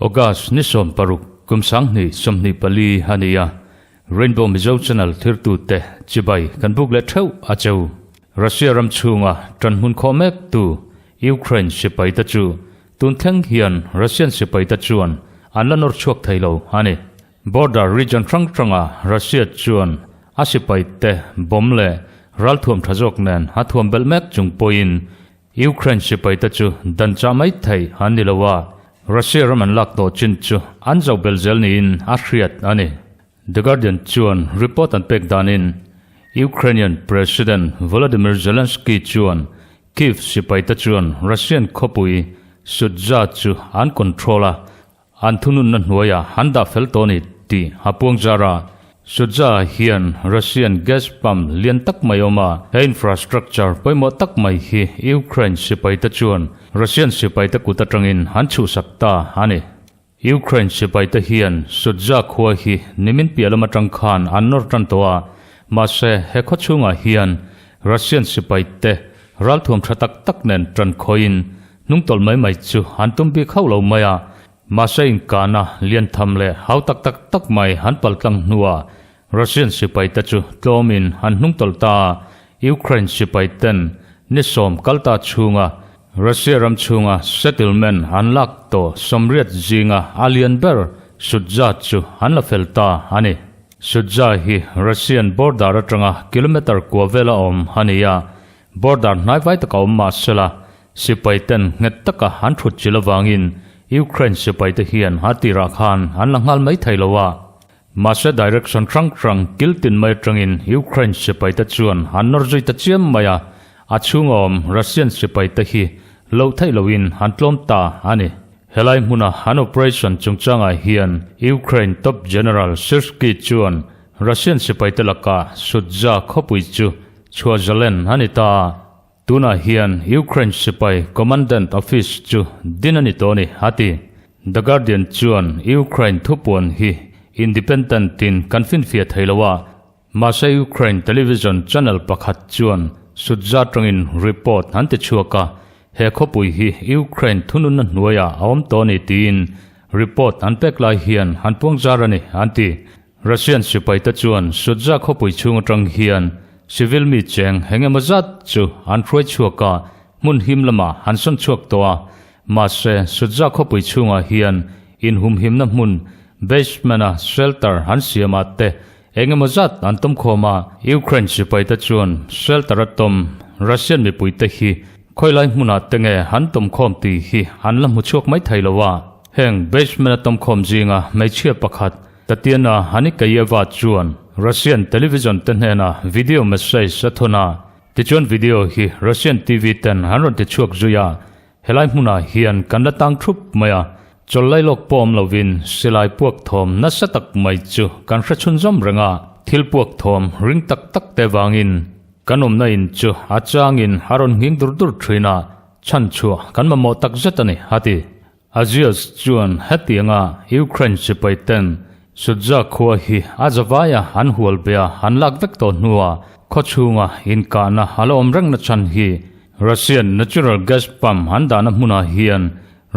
August ni 16 kum 2024 a ni a, Rainbow Mizo Channel thirtute chibai kan buk leh theuh a cheu. Russia ram chhunga tanhmun khawh mek tu Ukraine sipai te chu tun thleng hian Russian sipai te chuan an la nawr chhuak thei lo a ni. Border region hrang hranga Russia chuan a sipai te bomb leh ralthuam tha zawk nen a thuam belh mek chung pawhin Ukraine sipai te chu dan chah mai thei an ni lo a, Russia ram an lak tawh chin chu an zo bel zel niin a hriat a ni. The Guardian chuan report an pek danin Ukrainian President Volodymyr Zelensky chuan Kyiv sipai te chuan Russian khawpui Sudzha chu an control a, An thununna hnuaiah an dah fel tawh a ni tih a puang zar a. Sudzha hian Russian gas pump lian tak mai awm a, he infrastructure pawimawh tak mai hi Ukraine sipaite chuan Russian sipaite kut atangin an chhuhsak ta a ni. Ukraine sipaite hian Sudzha khua hi nimin piah lam atang khan an nawr tan tawh a, mahse he khaw chhungah hian Russian sipaite ralthuam tha tak tak nen tan khawiin Hnungtawlh mai mai chu an tum bik hauh lo mai a, mahse inkahna lian tham leh hau tak tak tak mai an paltlang hnuah Russian sipaite chu tlawmin an hnungtawlh ta a, Ukraine sipaiten ni sawm kal ta chhunga Russia ram chhunga settlement an lak tawh 80 zinga a lian ber Sudzha chu an la fel ta a ni. Sudzha hi Russian border atanga kilometre kua vela awm a ni a, border hnaivai taka awm mah sela Sipai ten nghet taka an thut chil avangin Ukraine sipai te hian a tirah khan an la nghal mai thei lo a. Mahse direction hrang hrang kil tin mai atangin Ukraine sipai te chuan an nawr zui ta chiam mai a, a chhunga awm Russian sipai te hi loh theih lohin an tlawm ta a ni. Helai hmuna an operation chungchangah hian Ukraine top general Syrskyi chuan Russian sipai te lakah Sudzha khawpui chu chhuah zalen a ni ta a. Tunah hian Ukraine sipai commandant office chu din a ni tawh a ni, a ti. The Guardian chuan Ukraine thupuan hi independent in kan finfiah thei lo a, mahse Ukraine television channel pakhat chuan Sudzha tangin report an ti chhuak a, he khawpui hi Ukraine thununna hnuaiah a awm tawh a ni tiin report an pek lai hian an puang zar a ni, an ti. Russian sipaite chuan Sudzha khawpui chhung atang hian civil mi cheng eng emaw zat chu an hruai chhuak a, hmun him lamah an sawn chhuak tawh a. Mahse, Sudzha khawpui chhungah hian inhumhimna hmun, basement-a shelter an siamah te eng emaw zat an tawm khawm a. Ukraine sipaite chuan shelter a tawm Russian mipuite hi khawilai hmunah te nge an tawm khawm tih hi an la hmu chhuak mai thei lo a. Heng basement-a tawm khawm zinga hmeichhia pakhat, Tatiana Hanikayeva chuan Russian television te hnenah video message a thawn a, tichuan video hi Russian TV ten an rawn ti chhuak zui a, helai hmunah hian kan la tang thup mai a, chawl lai lawk pawh awm lovin silai puak thawm nasa tak mai chu kan hre chhunzawm reng a, thil puak thawm ring tak tak te vangin kan awmna in chu a changin a rawn nghing dur dur thin a, chhan chhuah kan mamawh tak zet a ni, a ti. Azios chuan hetianga Ukraine sipai ten Sudzha khua hi a zavaia an hual bia an lak vek tawh hnuah khaw chhunga inkahna a la awm rengna chhan hi Russian natural gas pump an dahna hmunah hian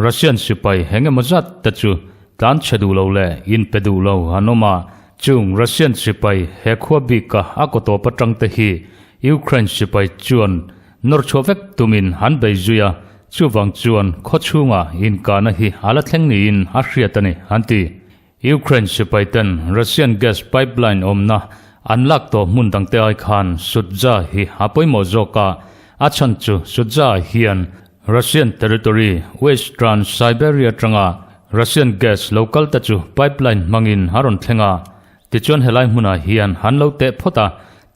Russian sipai eng emaw zat te chu tlan chhe duh lo leh inpe duh lo an awm a, chung Russian sipai he khua bika a kaw tawp atang te hi Ukraine sipai chuan Nawr chhuah vek tumin an bei zui a, chuvang chuan khaw chhungah inkahna hi a la thleng niin a hriat a ni, an ti. Ukraine sipaiten Russian gas pipeline awmna an lak tawh hmun dangte ai khan Sudzha hi a pawimawh zawk a, a chhan chu Sudzha hian Russian territory Western Siberia atanga Russian gas lo kal te chu pipeline hmangin a rawn thleng a, tichuan helai hmunah hian an lo teh phawt a,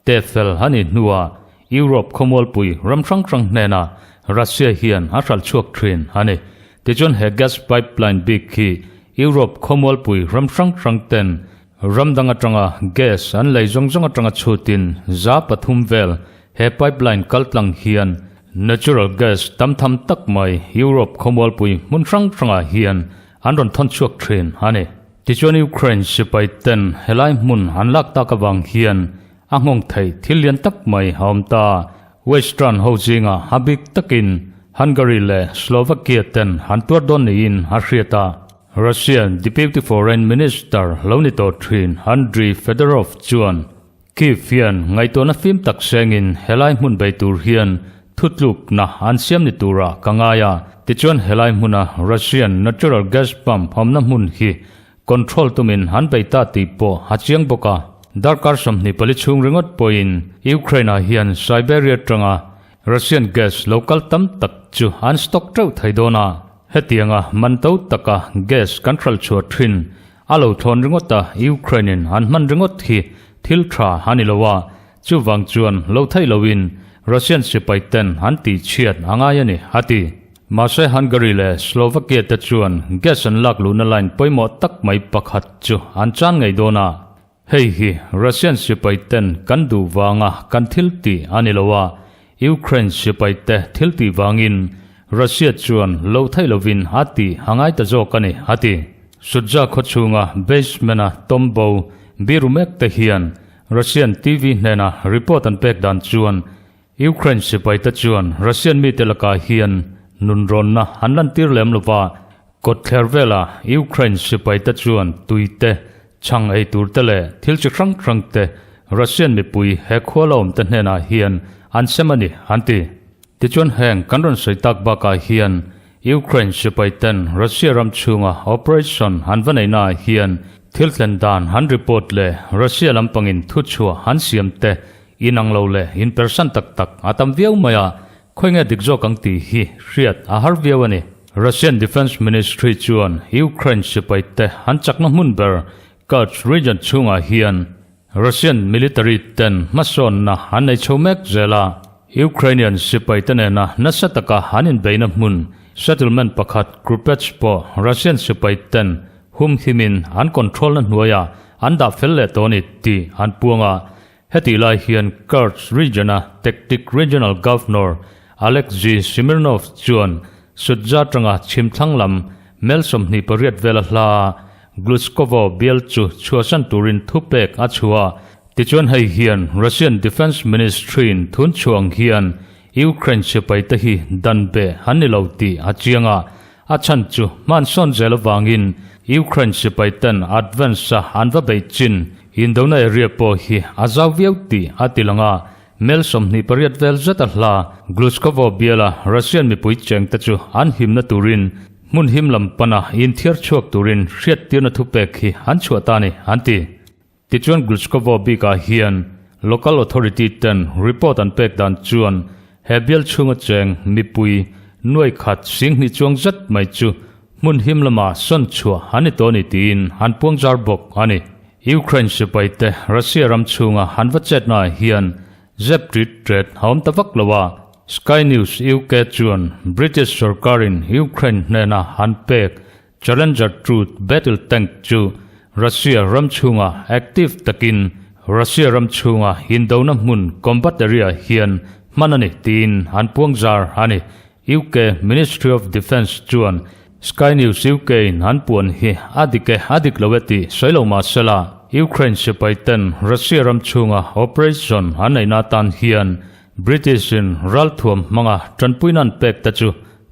teh fel a nih hnuah Europe khawmualpui ram hrang hrang hnenah Russia hian a hralh chhuak thin a ni. Tichuan he gas pipeline bik hi Europe khawmualpui ram hrang hrang ten ram dang atanga gas an lei zawng zawng atanga chhutin 3% vel he pipeline kaltlang hian natural gas tam tham tak mai Europe khawmualpui hmun hrang hrangah hian an rawn thawn chhuak thin a ni. Tichuan Ukraine sipai ten helai hmun an lak tak avang hian a nghawng theih thil lian tak mai a awm ta. Western ho zinga a bik takin Hungary leh Slovakia ten an tuar dawn niin a hriat a. Russian Deputy Foreign Minister lo ni tawh thin Andriy Fedorov chuan Kyiv hian ngaihtuahna fim tak sengin helai hmun bei tur hian thutlukna an siam ni turah ka ngai a. Tichuan helai hmuna Russian natural gas pump awmna hmun hi control tumin an bei ta tih pawh a chiang bawk a. Darkar 24 chhung ringawt pawhin Ukraine-ah hian Siberia tanga Russian gas lo kal tam tak chu an stock teuh thei dawn a. Hetianga man to taka gas kan hralh chhuah thin A lo thlawn ringawt a, Ukraine-in an hman ringawt hi thil tha a ni lo a, chuvang chuan lo theih loin Russian sipai ten an tih chhiat a ngai a ni, a ti. Mahse Hungary leh Slovakia te chuan gas an lak luhna line pawimawh tak mai pakhat chu an chan ngei dawn a, hei hi Russian sipai ten kan duh vanga kan thil tih a ni lo a, Ukraine sipai te thil tih vangin Russia chuan lo theih lovin a tih a ngai ta zawk a ni, a ti. Sudza khaw chhunga basement-a tawmbo biru mek te hian Russian TV hnena report an pek dan chuan Ukraine sipai te chuan Russian mite lakah hian nunrawnna an lantir lem lova, kawtthler vela Ukraine sipai te chuan tui te, chhang ei tur te leh thil chi hrang hrang te Russian mipui he khua la awm te hnenah hian an sem a ni, an ti. Tichuan heng kan rawn sawi tak bakah hian Ukraine sipai ten Russia ram chhunga operation an va neihnaah hian thil thlen dan an report leh Russia lampangin thuchhuah an siam te inang lo leh inpersan tak tak a tam viau mai a, khawi nge dik zawk ang tih hi hriat a har viau a ni. Russian Defence Ministry chuan Ukraine sipai te an chakna hmun ber Kursk region chhungah hian Russian military ten hmasawnna an nei chho mek zel a, Ukrainian sipai te nena nasa taka an inbeihna hmun settlement pakhat Krupets pawh Russian sipai ten humhimin an control na hnuaiah an dah fel leh tawh a ni tih an puang a. Hetih lai hian Kursk region-a Tactic Regional Governor Alexei Smirnov chuan Sudza atanga chhimthlang lam mel 28 vela hla Glushkovo bial chu chhuahsan turin thupek a chhuah. Tichuan hei hian Russian Defence Ministry-in thun chhuang hian Ukraine sipai te hi dan beh an ni lo tih a chiang a, a chhan chu hmansawn zel avangin Ukraine sipai ten advance-a an va beih chin indona area pawh hi a zau viau tih a ti lang a, mel 28 vel zet a hla Glushkovo biala Russian mipui cheng te chu an himna turin Hmun him lam pana inthiar chhuak turin hriattirna thupek hi an chhuah ta a ni, an ti. Tichuan Glushkovo bikah hian local authority ten report an pek dan chuan he bial chhunga cheng mipui nuai khat 2000 chuang zet mai chu hmun him lama sawn chhuah an ni tawh a ni tiin an puang zar bawk a ni. Ukraine sipai te Russia ram chhunga an va chetnaah hian Zep ṭit ṭet a awm ta vak lo a, Sky News UK chuan British sorkarin Ukraine hnena an pek Challenger Truth battle tank chu Russia ram chhunga active takin Russia ram chhunga indona hmun combat area hian hman a ni tiin an puang zar a ni. UK Ministry of Defence chuan Sky News UK in an puan hi a dik e, a dik lo e tih sawi lo mah sela, Ukraine sipai ten Russia ram chhunga operation an neihna atan hian British in ralthuam hmanga tanpuina an pek te chu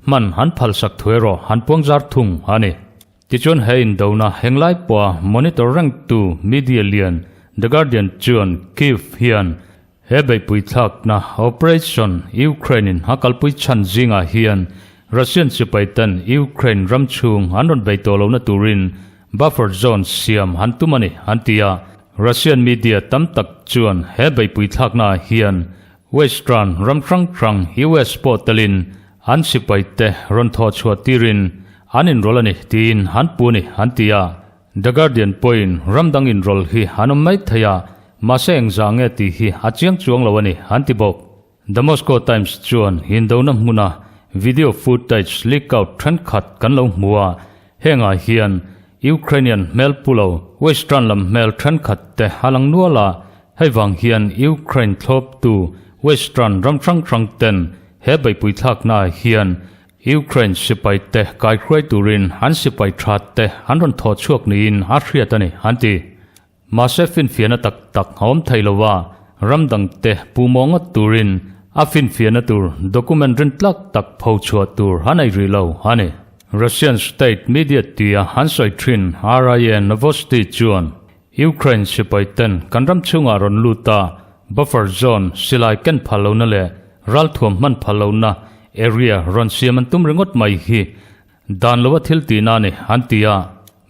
hman an phalsak thu erawh an puang zar thung a ni. Tichuan he indona henglai pawha monitor rengtu media lian The Guardian chuan Kyiv hian He beihpui thlakna operation Ukraine-in a kalpui chhan zingah hian Russian sipaiten Ukraine ram chhung an rawn bei tawh lohna turin buffer zone siam an tum a ni, an ti a. Russian media tam tak chuan he beihpui thlaknaah hian Western ram hrang hrang US pawh telin an sipaite rawn thawh chhuah tirin an inrawlh a ni tiin an pu a ni, an ti a. The Guardian pawhin ram dang inrawlh hi an awm mai thei a, mahse engzah nge tih hi a chiang chuang lo a ni, an ti bawk. The Moscow Times chuan indona hmuna video footage leak out thenkhat kan lo hmu a, hengah hian Ukrainian hmel pu lo Western lam hmel thenkhat te a lang nual a, hei vang hian Ukraine thlawptu Western ram hrang hrang ten he beihpui thlaknaah hian. Ukraine sipai te kaihruai turin an sipai tha te an rawn thawh chhuak niin a hriat a ni, an ti. Mahse finfiahna tak tak a awm thei lo a, ram dang te puhmawh ngawt turin a finfiahna tur document rintlak tak pho chhuah tur a nei rih lo a ni. Russian state media tia an sawi thin RIA Novosti chuan Ukraine sipai ten kan ram chhungah rawn lut a, buffer zone silai ken phal lohna leh ralthuam hman phal lohna area rawn siam an tum ringawt mai hi Dan loa thil tihna a ni, an ti a.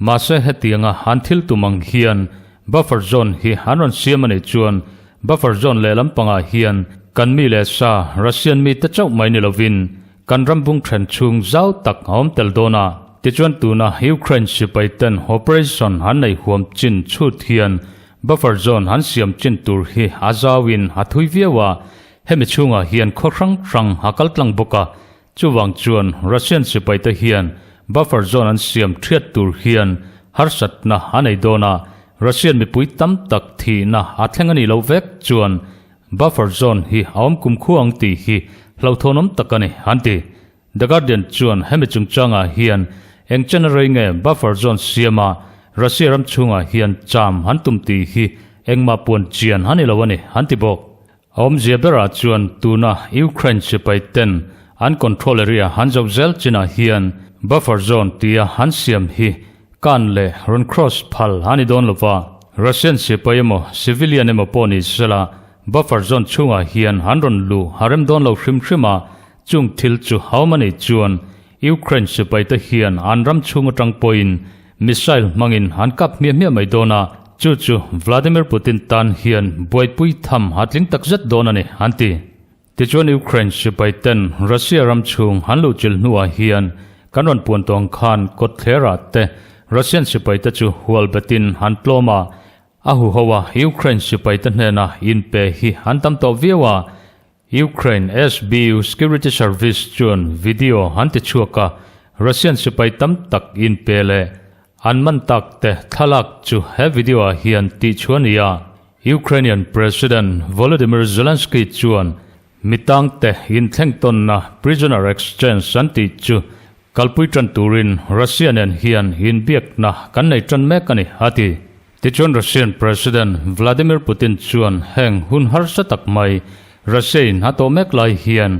Mahse hetianga an thil tum ang hian buffer zone hi an rawn siam a nih chuan buffer zone lehlam pangah hian kan mi leh sa Russian mite chauh mai ni lovin kan ram bung then chhung zau tak a awm tel dawn a. Tichuan tuna Ukraine sipai ten operation an nei huam chin chhut hian buffer zone an siam chin tur hi a zauin a thui viau a, hemi chhungah hian khaw hrang hrang a kal tlang bawk a. Chuvang chuan Russian sipaite hian buffer zone an siam thiat tur hian harsatna a nei dawn a, Russian mipui tam tak thihna a thleng a nih loh vek chuan buffer zone hi a awm kumkhua ang tih hi hlauhthawnawm tak a ni, an ti. The Guardian chuan hemi chungchangah hian eng chen a rei nge buffer zone siama Russia ram chhungah hian cham an tum tih hi engmah puan chian a ni lo a ni, an ti bawk. A awmzia berah chuan tuna Ukraine sipai ten an control area han zoh zel chinah hian buffer zone tia han siam hi kan leh rawn cross phal a ni dawn lova. Russian sipai emaw civilian emaw pawh ni sela buffer zone chhungah hian an rawn luh a rem dawn lo hrim hrim a, chung thil chu a awm a nih chuan Ukraine sipai te hian an ram chhung atang pawhin missile hmangin an kap hmiah hmiah mai dawn a, chu chu Vladimir Putin tan hian buaipui tham a tling tak zet dawn a ni, an ti. Tichuan Ukraine sipai ten Russia ram chhung an luhchilh hnuah hian kan rawn puan tawng khan kawtthlerah te Russian sipai te chu hual betin an tlawm a, a huho a Ukraine sipai te hnena inpe hi an tam tawh viau a, Ukraine SBU Security Service chuan video an ti chhuak a, Russian sipai tam tak inpe leh an man tak te thlalak chu he video ah hian tih chhuah a ni a. Ukrainian President Volodymyr Zelensky chuan mitangte inthleng tawnna prisoner exchange an tih chu Kalpui tan turin Russia nen hian inbiakna kan nei tan mek a ni, a ti. Tichuan Russian President Vladimir Putin chuan heng hun harsa tak mai Russia in a tawh mek lai hian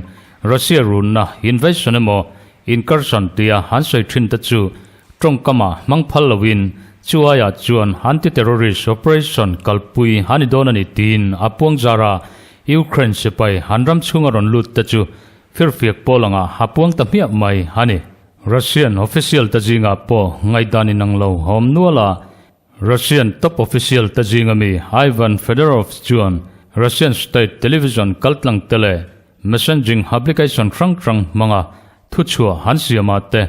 Russia runna invasion emaw incursion tia an sawi thin te chu tawngkama hmang phal loin chu aiah chuan anti-terrorist operation kalpui a ni dawn a ni tiin a puang zar a, Ukraine sipai an ram chhunga rawn lut te chu Firfiak pawl anga a puang ta hmiah mai a ni. Russian official te zingah pawh ngaihdan inang lo a awm nual a, Russian top official te zinga mi Ivan Fedorov chuan Russian state television kaltlang te leh messaging application hrang hrang hmanga thuchhuah an siamah te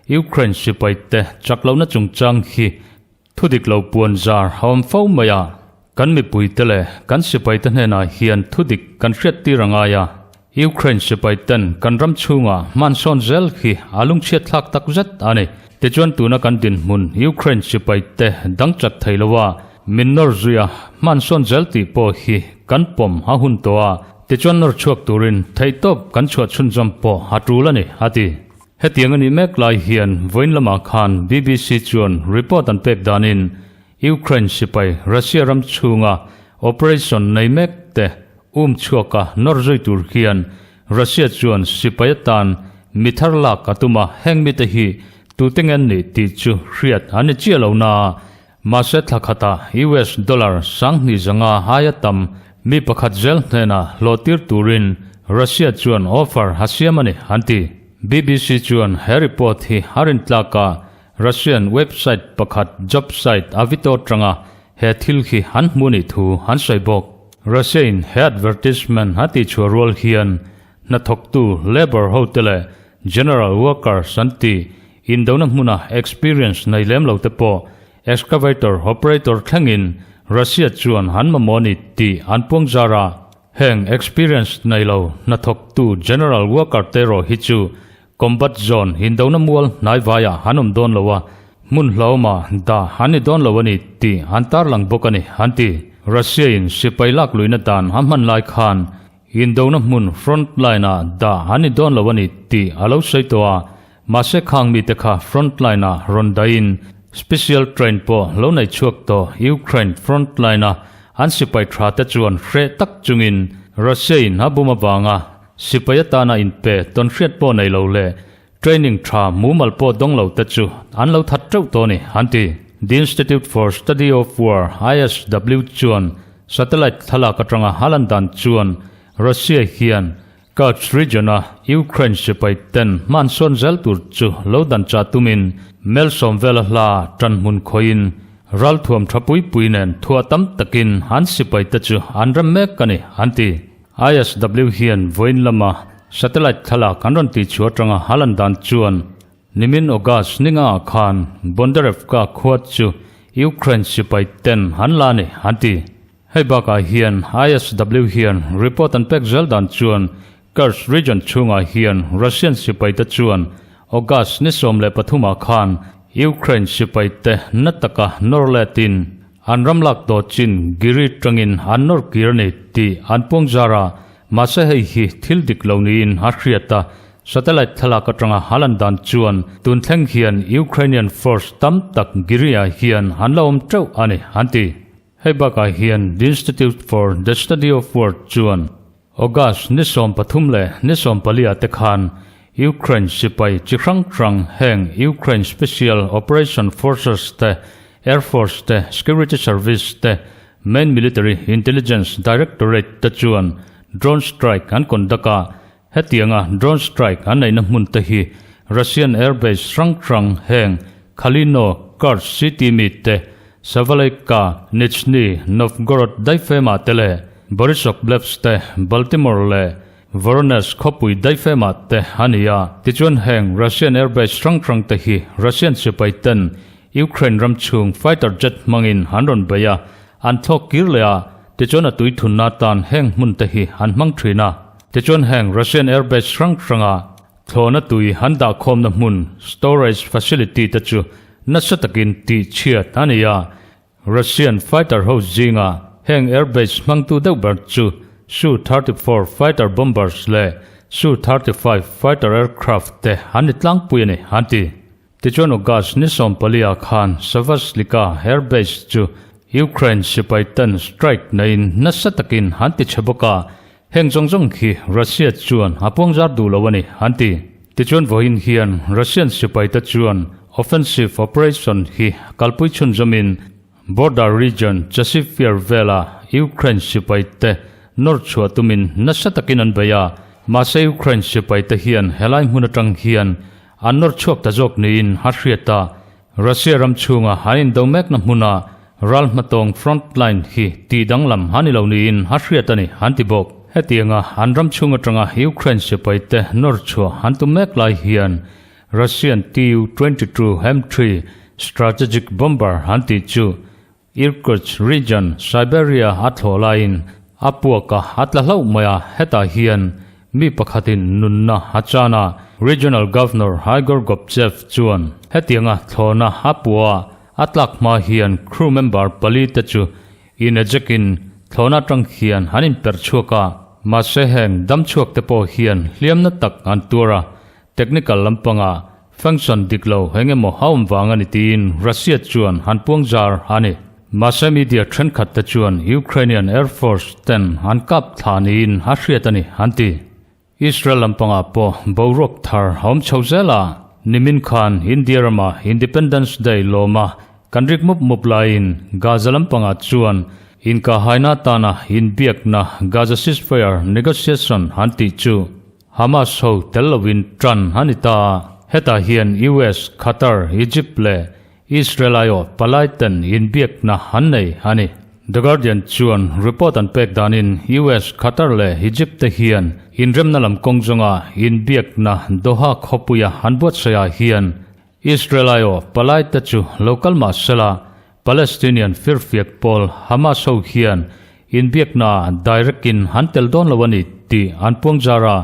Ukraine sipai te chak lohna chungchang hi Thu dik lo puan zar a awm fo mai a, kan mipuite leh kan sipaite hnenah hian thu dik kan hriat tir a ngai a. Ukraine sipaiten kan ram chhungah hmansawn zel hi a lungchhiat thlak tak zet a ni. Tichuan tuna kan dinhmun Ukraine sipaite dang chat thei lo a, min nawr zui a, hmansawn zel tih pawh hi kan pawm a hun tawh a, tichuan nawr chhuak turin theihtawp kan chhuah chhunzawm pawh a tul a ni, a ti. Hetiang a nih mek lai hian vawiin lamah khan BBC chuan report an pek danin Ukraine sipai Russia ram chhunga operation nei mek te um chhuaka nawr zui tur hian Russia chuan sipai atan mi thar lak a tum a, heng mite hi tute nge an nih tih chu hriat an ni chiah lo na Mahse thla khatah US dollar 2500 aia tam mi pakhat zel hnenah hlawhtir turin Russia chuan offer a siam a ni, an ti. BBC chuan he report hi a rintlak a, Russian website pakhat job site Avito atanga he thil hi an hmu nih thu an sawi bawk. Russia-in he advertisement a tihchhuah rual hian hnathawktu labour hote leh general workers an ti Indona hmuna experience nei lem lo te pawh excavator operator thlengin Russia chuan an mamawh a ni tih an puang zar a. Heng experience nei lo hnathawktu general worker te erawh hi chu combat zone indona mual hnai vaiah an awm dawn lo a, hmun hlauhawmah dah an ni dawn lo a ni tih an tarlang bawk a ni, an ti. Russia-in sipai lak luihna dan a hman lai khan. Indona hmun front line-ah dah an ni dawn lo a ni tih a lo sawi tawh a, mahse khang mite kha front line-ah rawn dahin special train pawh lo nei chhuak tawh Ukraine front line-a an sipai tha te chuan hreh tak chungin Russia-in a bum avanga sipai atana inpe tawn hriat pawh nei lo leh Training tha mumal pawh dawng lo te chu an lo that teuh tawh a ni, an ti. The Institute for Study of War, ISW, chuan satellite thlalak atanga a lan dan chuan Russia hian Kursk region-a Ukraine sipai ten hman sawn zel tur chu lo dan chah tumin mel sawm vela hla tan hmun khawihin ralthuam tha pui pui nen thuah tam takin an sipai te chu an rem mek a ni, an ti. ISW hian vawiin lama satellite thlalak an rawn tihchhuah atanga a lan dan chuan nimin August ni ngaah khan Bondarevka khua chu Ukraine sipai ten an la a ni, an ti. Hei bakah hian ISW hian report an pek zel dan chuan Kursk region chhungah hian Russian sipai te chuan August ni 13 ah khan Ukraine sipai te na taka nawr letin An ram lak tawh chin Giri tangin an nawr kir a ni tih an puang zar a, mahse hei hi thil dik lo niin a hriat a, satellite thlalak atanga a lan dan chuan tun thleng hian Ukrainian force tam tak Giri-ah hian an la awm teuh a ni, an ti. Hei bakah hian The Institute for the Study of War chuan August ni 13 leh ni 14 ah te khan Ukraine sipai chi hrang hrang heng Ukraine Special Operation Forces te, Air Force te, Security Service te, Main Military Intelligence Directorate te chuan drone strike an conduct a, hetianga drone strike an neihna hmun te hi Russian airbase hrang hrang heng Khalino, Kursk city mi te, Savaleika, Nizhny Novgorod daifemah te leh Borisovglebsk te, Baltimore leh Voronezh khawpui daifemah te a ni a. Tichuan heng Russian airbase hrang hrang te hi Russian sipai ten Ukraine ram chhung fighter jet hmangin an rawn bei a, an thlawk kir leh a, tichuan a tui thunna atan heng hmun te hi an hmang thin a. Tichuan heng Russian airbase hrang hranga Thlawhna tui an dahkhawmna hmun, storage facility, te chu nasa takin tihchhiat a ni a. Russian fighter ho zinga heng airbase hmangtu deuh ber chu Su-34 fighter bombers leh Su-35 fighter aircraft te an ni tlangpui a ni, an ti. Tichuan August ni 14 ah khan Savaslika airbase chu Ukraine sipai ten strike neiin nasa takin an ti chhe bawk a, Heng zawng zawng khi Russia chuan a puangzar duh lo a ni, an ti. Tichuan vawiin hian Russian sipaite chuan offensive operation hi kalpui chhunzawmin border region Chasiv Yar vela Ukraine sipaite nawr chhuah tumin nasa takin an bei a. Mahse Ukraine sipaite hian helai hmun atang hian an nawr chhuak ta zawk niin a hriat a. Russia ram chhunga an indo mekna hmuna ral hmatawng front line hi tih danglam a ni lo niin a hriat a ni, an ti bawk. Hetianga an ram chhung atanga Ukraine sipaite nawr chhuah an tum mek lai hian Russian Tu-22 M3 strategic bomber an tih chu Irkutsk region, Siberia a thlawh laiin a puak a, a tla hlauh mai a, hetah hian mi pakhatin nunna a chan a, Regional Governor Igor Gobtsev chuan hetianga thlawhna a puah a, a tlak hma hian crew member pali te chu in ejekin thlawhna atang hian an inperh chhuak a, mahse heng dam chhuak te pawh hian hliamna tak an tuar a, Technical lampanga function dik lo eng emaw a awm vang a ni tiin Russia chuan an puang zar a ni. Mahse media thenkhat te chuan Ukrainian Air Force ten an kap thla niin a hriat a ni an ti. Israel lampangah pawh boruak thar a awm chho zel a, nimin khan India rama Independence Day lawma kan rik mup mup laiin Gaza lampangah chuan inkahhaina atana inbiakna Gaza ceasefire negotiation an tih chu Hamas ho tel lovin ṭan a ni ta a, hetah hian US, Qatar, Egypt leh Israel aiawh palai ten inbiakna an nei a ni. The Guardian chuan report an pek danin US, Qatar leh Egypt te hian inremna lam kawng zawnga inbiakna Doha khawpuia an buatsaihah hian Israel aiawh palai te chu lo kal mah sela Palestinian firfiak pawl Hamas ho hian inbiakna direct in an tel dawn lo a ni tih an puang zar a,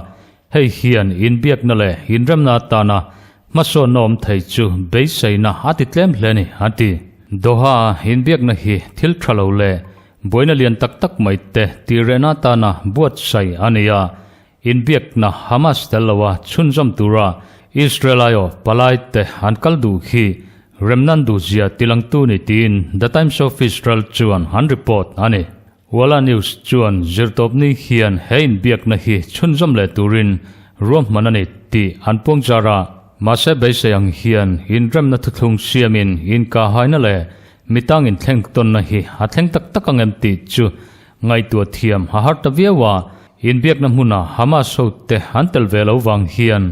hei hian inbiakna leh inremna atana hmasawnna awm thei chu beiseina a ti tlem hle a ni, an ti. Doha inbiakna hi thil tha lo leh. buaina lian tak tak mai te tirehna atana buatsaih a ni a, inbiakna Hamas tel loa chhunzawm tura Israel aiawh palai te an kal duh hi remnan duhzia tilangtu ni tiin The Times of Israel chuan an report a ni. Walla News chuan zirtawpni hian he inbiakna hi chhunzawm leh turin ruahman a ni tih an puangchar a, mahse beisei ang hian inremna thuthlung siamin inkahhaina leh mitang inthleng tawnna hi a thleng tak tak ang em tih chu ngaihtuah thiam a har ta viau a, inbiakna hmuna Hamas hote an tel ve lo vang hian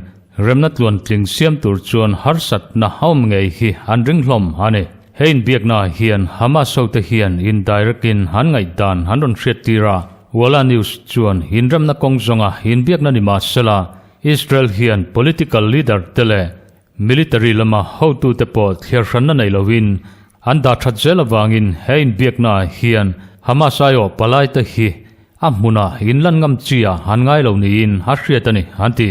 remna tluantling siam tur chuan harsatna a awm ngei hi an ring hlawm a ni. He inbiaknaah hian Hamas hote hian indirect in an ngaihdan an rawn hriattir a, Walla News chuan inremna kawng zawnga inbiakna ni mahsela Israel hian political leader te leh Military lama hotute pawh thliar hranna nei loin an dah that zel avangin he inbiaknaah hian Hamas aiawh palaite hi a hmunah inlan ngam chi ah an ngai lo niin a hriat a ni, an ti.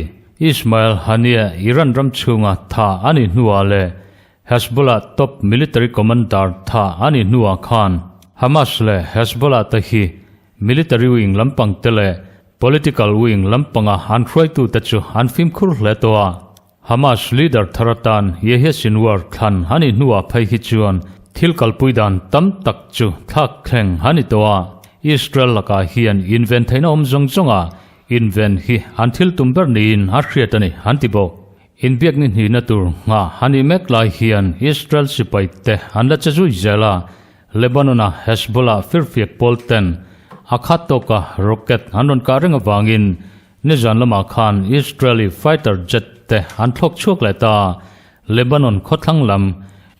Ismail Haniyeh Iran ram chhunga tha a nih hnuah leh Hezbollah top military commander tha a nih hnuah khan Hamas leh Hezbollah te hi Military wing lampang te leh political wing lampanga an hruaitute chu an fimkhur hle tawh a. Hamas leader thar atan Yehya Sinwar thlan a nih hnuah phei hi chuan thil kalpui dan tam tak chu thlak thleng a ni tawh a, Israel lakah hian inven theihna awm zawng zawnga inven hi an thil tum ber niin a hriat a ni, an ti bawk. Inbiak ni hnihna tur nghah a nih mek lai hian Israel sipai te an la che zui zel a, Lebanon-a Hezbollah firfiak pawl ten a khat tawka rocket an rawn kah reng avangin Nizan lamah khan Israeli fighter jet te an thlawk chhuak leh ta. Lebanon khawthlang lam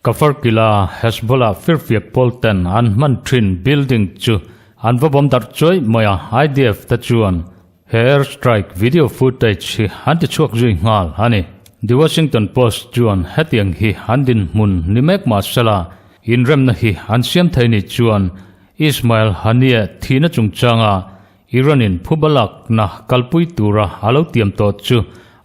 Kafar Kila Hezbollah firfiak pawl ten an hman thin building chu an va bawm darh chuai mai a, IDF te chuan he air strike video footage hi an ti chhuak zui nghal a ni. The Washington Post chuan hetiang hi an dinhmun ni mek mah sela inremna hi an siam thei ni chuan Ismail Haniyeh thihna chungchanga Iran-in phuba lakna kalpui tura a lo tiam tawh chu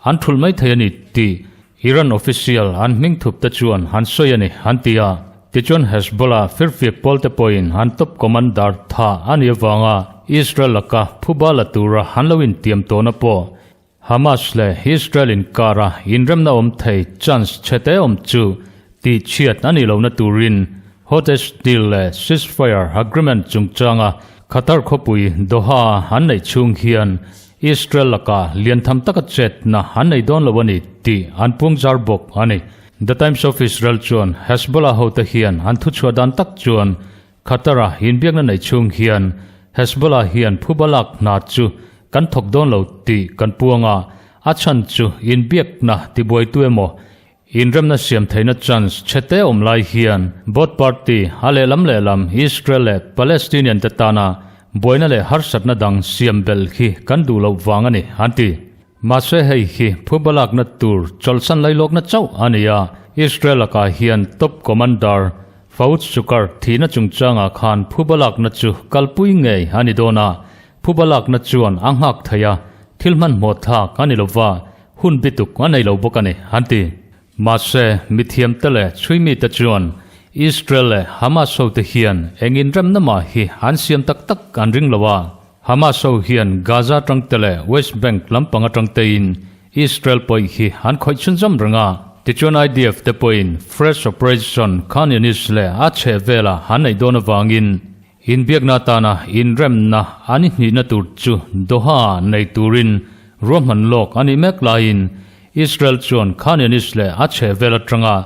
an thulh mai thei a ni tih Iran official an hming thup te chuan an sawi a ni, an ti a. Tichuan Hezbollah firfiak pawl te pawhin an top commander tha a nih avanga Israel laka phuba la tura an lo intiam tawhna pawh Hamas leh Israel inkara inremna awm thei chance chhete awm chu tihchhiat a nih lohna turin hostage deal leh ceasefire agreement chungchanga Qatar khawpui Doha an neih chhung hian Israel lakah liantham taka chetna an nei dawn lo a ni tih an puangzar bawk a ni. The Times of Israel chuan Hezbollah hote hian an thuchhuah dan tak chuan Qatar-a inbiakna neih chhung hian Hezbollah hian phuba lak hna chu kan thawk dawn lo tih kan puang a, a chhan chu inbiakna tibuaitu emaw inremna siam theihna chance chhete awm lai hian both party a lehlam lehlam Israel leh Palestinian te tana buaina leh harsatna dang siam belh hi kan duh loh vang a ni, an ti. Mahse hei hi phuba lakna tur chawlhsan lailawkna chauh a ni a, Israel lakah hian top commander Fawd Shukr thihna chungchangah khan phuba lakna chu kalpui ngei a ni dawn a, phuba lakna chuan a nghak thei a, thil hmanhmawh thlak a ni lova, hun bituk a nei lo bawk a ni, an ti. Mahse, mithiamte leh chhuimite chuan Israel leh Hamas hote hian eng inremna mah hi an siam tak tak an ring lo a, Hamas ho hian Gaza atangte leh West Bank lampang atangtein Israel pawih hi an khawih chhunzawm reng a, tichuan IDF te pawhin fresh operation Khan Younis leh a chheh velah an neih dawn avangin inbiakna atana inremna an ihnihna tur chu Doha-ah nei turin ruahman lawk a nih mek laiin Israel chuan Khan Younis leh a chheh vel atanga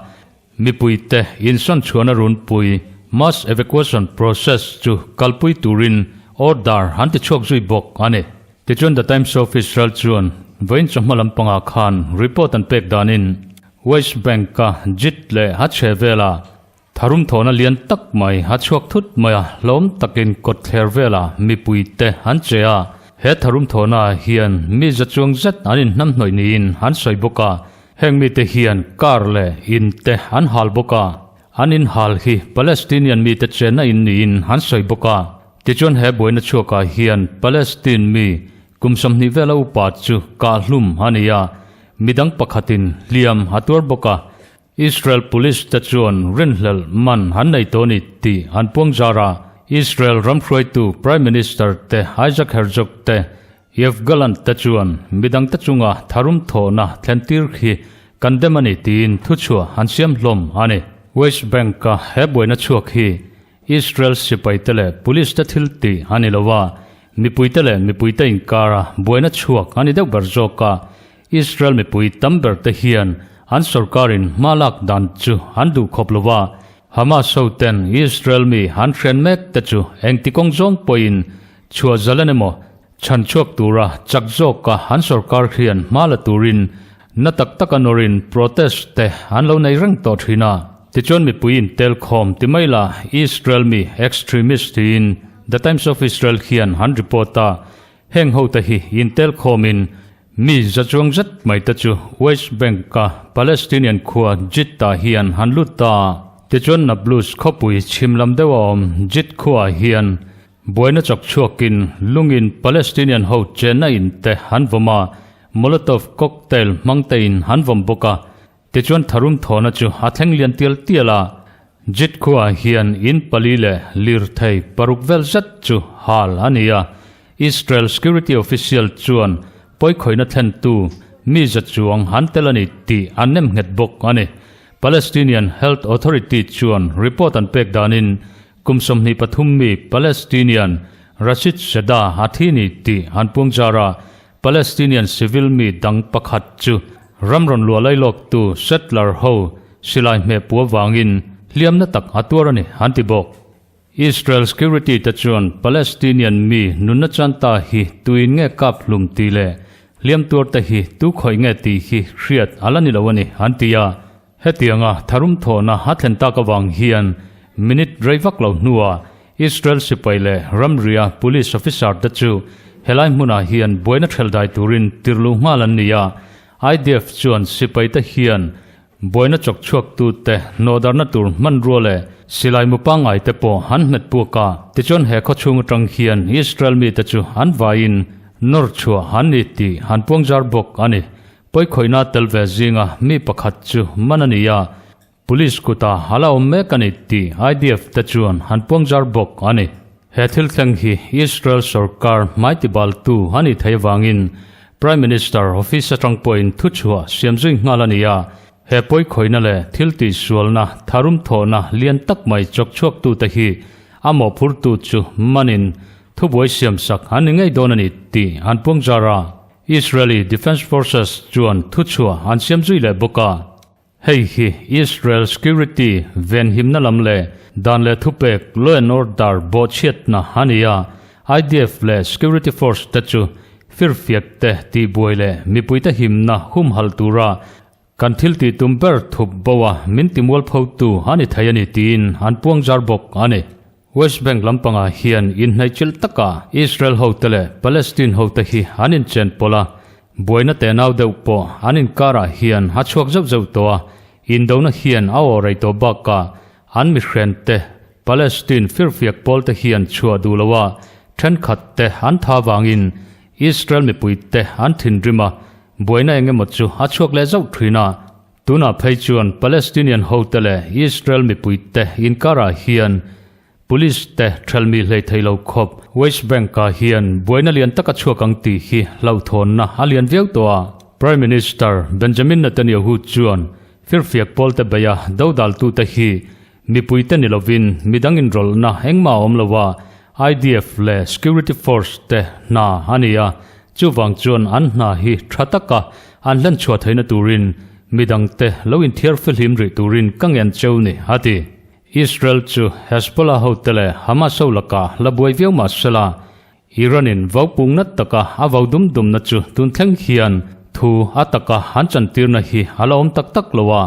Mipuite insawn chhuahna runpui, mass evacuation process, chu kalpui turin order an ti chhuak zui bawk a ni. Tichuan The Times of Israel chuan vawiin chawhma lampangah khan report an pek danin West Bank-a jit leh a chhe vela tharum thawhna lian tak mai a chhuak thut mai a, hlawm takin kawtthler vela mipuite an che a, he tharum thawhnaah hian mi za chuang zet an inhnamhnawih niin an sawi bawk a. Heng mite hian car leh in te an hal bawk a, an in hal hi Palestinian mite chenna in niin an sawi bawk a. Tichuan he buaina chhuakah hian Palestine mi kum 20 vela upa chu kahhlum a ni a, midang pakhatin hliam a tuar bawk a. Israel police te chuan rinhlelh man an nei tawh a ni tih an puang zar a. Israel ram hruaitu Prime Minister te Isaac Herzog te Yoav Gallant te chuan midangte chunga tharum thawhna thlentir khi kan dem a ni tiin thuchhuah an siam hlawm a ni. West Bank-a he buaina chhuak hi Israel sipaite leh police te thil tih a ni lo a, mipuite leh mipuite inkara buaina chhuak a ni deuh ber zawk a, Israel mipui tam ber te hian an sorkarin hma lak dan chu an duh khawp lo a, Hamas ho ten Israel mi an hren mek te chu engti kawng zawng pawhin chhuah zalen emaw chhan chhuak tura chak zawka an sorkar hian hma la turin na tak taka nawrin protest te an lo nei reng tawh thin a. Tichuan mipui intel khawm ti mai la Israel mi extremist tiin The Times of Israel hian an report a, Heng hote hi intel khawmin mi za chuang zet mai te chu West Bank-a Palestinian khua Jit-ah hian han lut ta a. Tichuan Nablus khawpui chhim lam deuh a awm Jit khuaah hian buaina chawk chhuakin lungin Palestinian ho chenna in te han vawm a, Molotov cocktail hmang tein han vawm bawk a. Tichuan tharum thawhna chu a thleng lian tial tial a, Jit khuaah hian in pali leh lirthei paruk vel zet chu hal a ni a, Israel security official chuan pawikhawihna thlentu mi za chuang han tel a ni tih an nem nghet bawk a ni. Palestinian Health Authority chuan report an pek danin kum 23 mi Palestinian Rashid Sheda a thi ni tih an puangzar a, Palestinian civil mi dang pakhat chu ram rawn luah lailawktu settler ho silai hmeh pu avangin hliamna tak a tuar a ni, an ti bawk. Israel security te chuan Palestinian mi nunna chan ta hi tuin nge kap hlum tih leh hliam tuar te hi tu khawih nge tih hi hriat a la ni lo a ni, an ti a. Hetianga tharum thawhna a thlen tak avang hian minute rei vak lo hnuah Israel sipai leh ramria police officer te chu helai hmunah hian buaina ṭhel dai turin tirluh nghal an ni a, IDF chuan sipai te hian buaina chawk chhuaktute hnawhdarhna tur hmanrua leh silai mu pangngai te pawh an hmet puak a. Tichuan he khawchhung atang hian Israel mite chu an vaiin nawr chhuah an ni tih an puangzar bawk a ni. Pawikhawihna tel ve zinga mi pakhat chu man a ni a, Police kuta a la awm mek a ni tih IDF te chuan an puangzar bawk a ni. He thil thleng hi Israel sorkar hmai tibaltu a nih theih avangin Prime Minister office atang pawhin thuchhuah siam zui nghal a ni a, he pawikhawihna leh thil tihsualna tharum thawhna lian tak mai chawk chhuaktute hi a mawhphurtu chu manin thubuai siamsak an ni ngei dawn a ni tih an puangzar a. Israeli Defence Forces chuan thuchhuah an siam zui leh bawk a. Hei hi Israel security venhimna lam leh dan leh thupek law and order bawhchhiatna a ni a, IDF leh security force te chu firfiak te tihbuai leh mipuite himna humhalh tura kan thil tih tum ber thup bo a min timualphotu a ni thei a ni tiin an puangzar bawk a ni. West Bank lampangah hian inhnaihchilh taka Israel hote leh Palestine hote hi an inchen pawlh a, buaina tenau deuh pawh an inkarah hian a chhuak zauh zauh tawh a, indona hian a aw rei tawh bakah an mihrente Palestine firfiak pawlte hian chhuah duh lo a, thenkhat te an tha vangin Israel mipuite an thinrim a, buaina eng emaw chu a chhuak leh zauh thin a. Tunah phei chuan Palestinian hote leh Israel mipuite inkarah hian Police te thelmi hlei thei lo khawp West Bank-ah hian buaina lian tak a chhuak ang tih hi hlauhthawnna a lian viau tawh a. Prime Minister Benjamin Netanyahu chuan firfiak pawlte beia dodaltute hi Mipuite ni lovin midang inrawlhna engmah a awm lo a, IDF leh security force te hna a ni a, chuvang chuan an hna hi tha taka an hlen chhuah theihna turin midangte lo inthiar fihlim rih turin ka ngen cheu ni, a ti. Israel chu Hezbollah hote leh Hamas ho lakah la buai viau mah sela, Iran-in vau pung nat taka a vau dum dumna chu tun thleng hian thu a taka an chantirna hi a la awm tak tak lo a,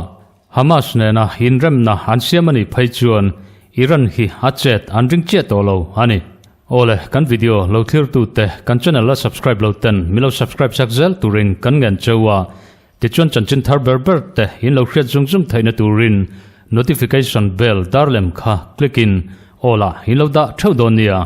Hamas nena inremna an siam a nih phei chuan Iran hi a chet an ring chiah tawh lo a ni. Awle, kan video lo thlirtute kan channel la subscribe lo ten min lo subscribe sak zel turin kan ngen cheu a, tichuan chanchin thar ber ber te in lo hriat zung zung theihna turin notification bell dar lem kha click in aw lah in lo dah theuh dawn nia.